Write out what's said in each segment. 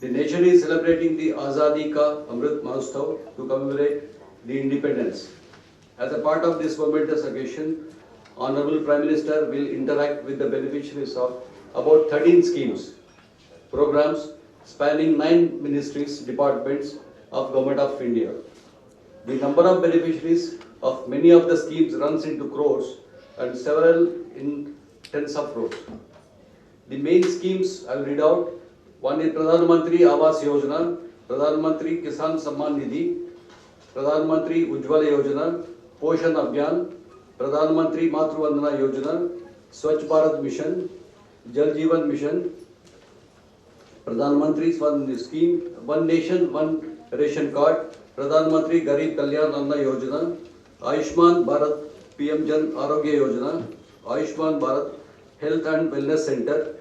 The nation is celebrating the Azadi Ka Amrit Mahotsav to commemorate the independence. As a part of this momentous occasion, Honorable Prime Minister will interact with the beneficiaries of about 13 schemes, programs spanning 9 ministries, departments of Government of India. The number of beneficiaries of many of the schemes runs into crores and several in tens of crores. The main schemes I will read out. One is Pradhan Mantri Awas Yojana, Pradhan Mantri Kisan Samman Nidhi, Pradhan Mantri Ujjwala Yojana, Poshan Abhiyan, Pradhan Mantri Matru Vandana Yojana, Swachh Bharat Mission, Jal Jeevan Mission, Pradhan Mantri Swanidhi Scheme, One Nation, One Ration Card, Pradhan Mantri Garib Kalyan Anna Yojana, Ayushman Bharat PM Jan Arogya Yojana, Ayushman Bharat Health and Wellness Center,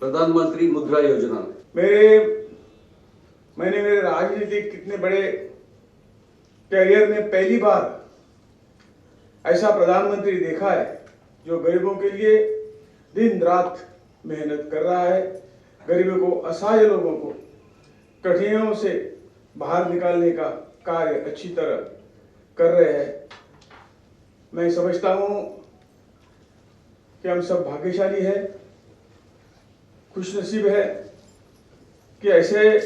Pradhan Mantri Mudra Yojana. मैंने मेरे राजनीतिक कितने बड़े career में पहली bar ऐसा प्रधानमंत्री देखा है जो गरीबों के लिए दिन रात मेहनत कर रहा है, गरीबों को, असहाय लोगों को कठिनाइयों से बाहर निकालने का कार्य अच्छी तरह कर रहे हैं। मैं समझता हूँ कि हम सब भाग्यशाली हैं, खुशनसीब है कि ऐसे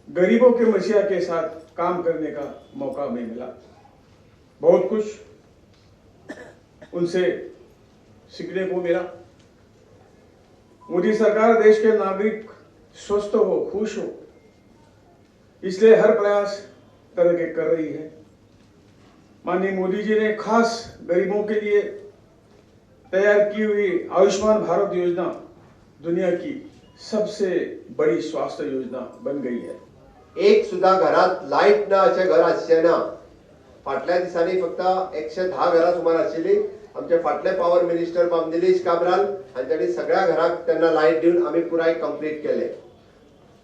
गरीबों के मसीहा के साथ काम करने का मौका हमें मिला। बहुत कुछ उनसे सीखने को मिला। मोदी सरकार देश के नागरिक स्वस्थ हो, खुश हो, इसलिए हर प्रयास तरह के कर रही है। माननीय मोदी जी ने खास गरीबों के लिए तैयार की हुई आयुष्मान भारत योजना दुनिया की सबसे बड़ी स्वास्थ्य योजना बन गई है। एक सुद्धा घरात लायट ना अशें घर आसचें ना। फाटल्या दिसांनी फक्त 110 घरां सुमार आशिल्ली। आमचे फाटले पावर मिनिस्टर बाब निलेश काब्राल हांच्यानी सगळ्या घराक तेन्ना लायट दिवन आमी पुराय कंप्लीट केले।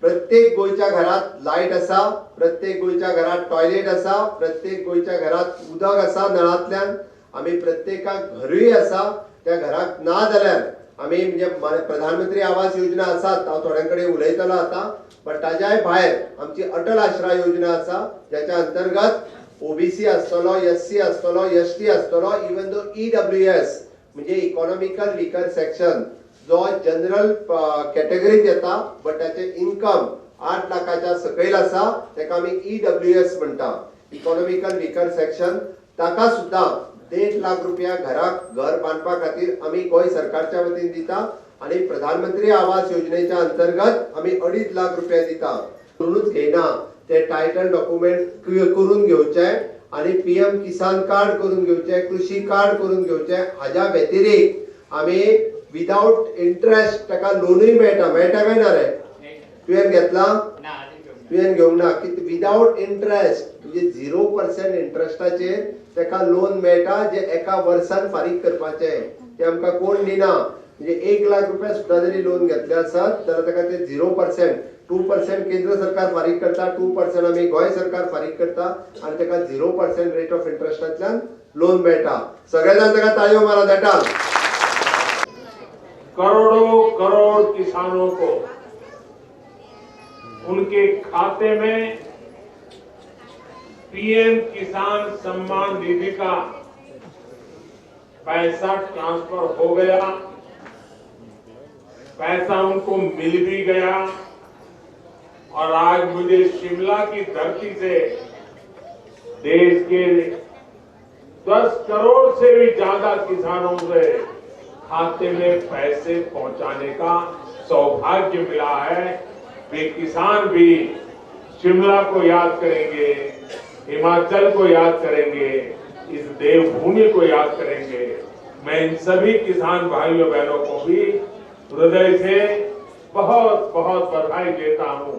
प्रत्येक गोंयच्या घरात लायट आसा, प्रत्येक गोंयच्या घरात टॉयलेट आसा, प्रत्येक गोंयच्या घरात उदक आसा नळांतल्यान। आमी प्रत्येकाक घरूय आसा, त्या घराक ना जाल्यार आमी म्हणजे प्रधानमंत्री आवास योजना आसात, हांव थोड्यां कडेन उलयतलो आतां, बट ताज्याय भायर आमची अटल आश्रा योजना आसा, ज्याच्या अंतर्गत ओबीसी आसतलो, एससी आसतलो, एसटी आसतलो, इवन दो ईडब्ल्यूएस म्हणजे इकॉनॉमिकल विकर सेक्शन जो जनरल कॅटेगरीत येता बट ताचे इन्कम 8 लाखाच्या सकयल आसा ताका आमी ईडब्ल्यूएस म्हणटा, इकॉनॉमिकल विकर सेक्शन। ताका सुद्दां 1.5 लाख रुपया घराक घर बांदपा खातीर आमी गोंय सरकारच्या वतीन दिता आनी प्रधानमंत्री आवास योजनेच्या अंतर्गत आमी 2.5 लाख रुपया दिता। करूनच घेयना, ते टायटल डॉक्युमेंट करून घेवचे आनी पीएम किसान कार्ड करून घेवचे, कृषी कार्ड करून घेवचे। हाज्या व्यतिरिक्त आमी विदाउट इंट्रस्ट ताका लोनूय मेळटा। मेळटा काय ना रे? तुवें घेतला? तुवें घेवंक ना. विदाउट इंट्रस्ट म्हणजे 0% इंट्रस्टाचेर ताका लोन मेळटा, जे एका वर्सान फारीक करपाचें, ते आमकां कोण दिना। म्हणजे 1 लाख रुपया सुद्दां जरी लोन घेतले आसत जाल्यार ताका ते 0%, 2% केंद्र सरकार फारीक करता, 2% आमी गोंय सरकार फारीक करता आनी ताका 0% रेट ऑफ इंट्रस्टांतल्यान लोन मेळटा। सगळे जाण ताका ताळयो मारा धाडटा। करोड़ों करोड़ किसानों को उनके खाते में पीएम किसान सम्मान निधि का पैसा ट्रांसफर हो गया, पैसा उनको मिल भी गया। और आज मुझे शिमला की धरती से देश के 10 करोड़ से भी ज्यादा किसानों से खाते में पैसे पहुंचाने का सौभाग्य मिला है। वे किसान भी शिमला को याद करेंगे, हिमाचल को याद करेंगे, इस देवभूमि को याद करेंगे। मैं इन सभी किसान भाइयों बहनों को भी हृदय से बहुत बहुत बधाई देता हूं।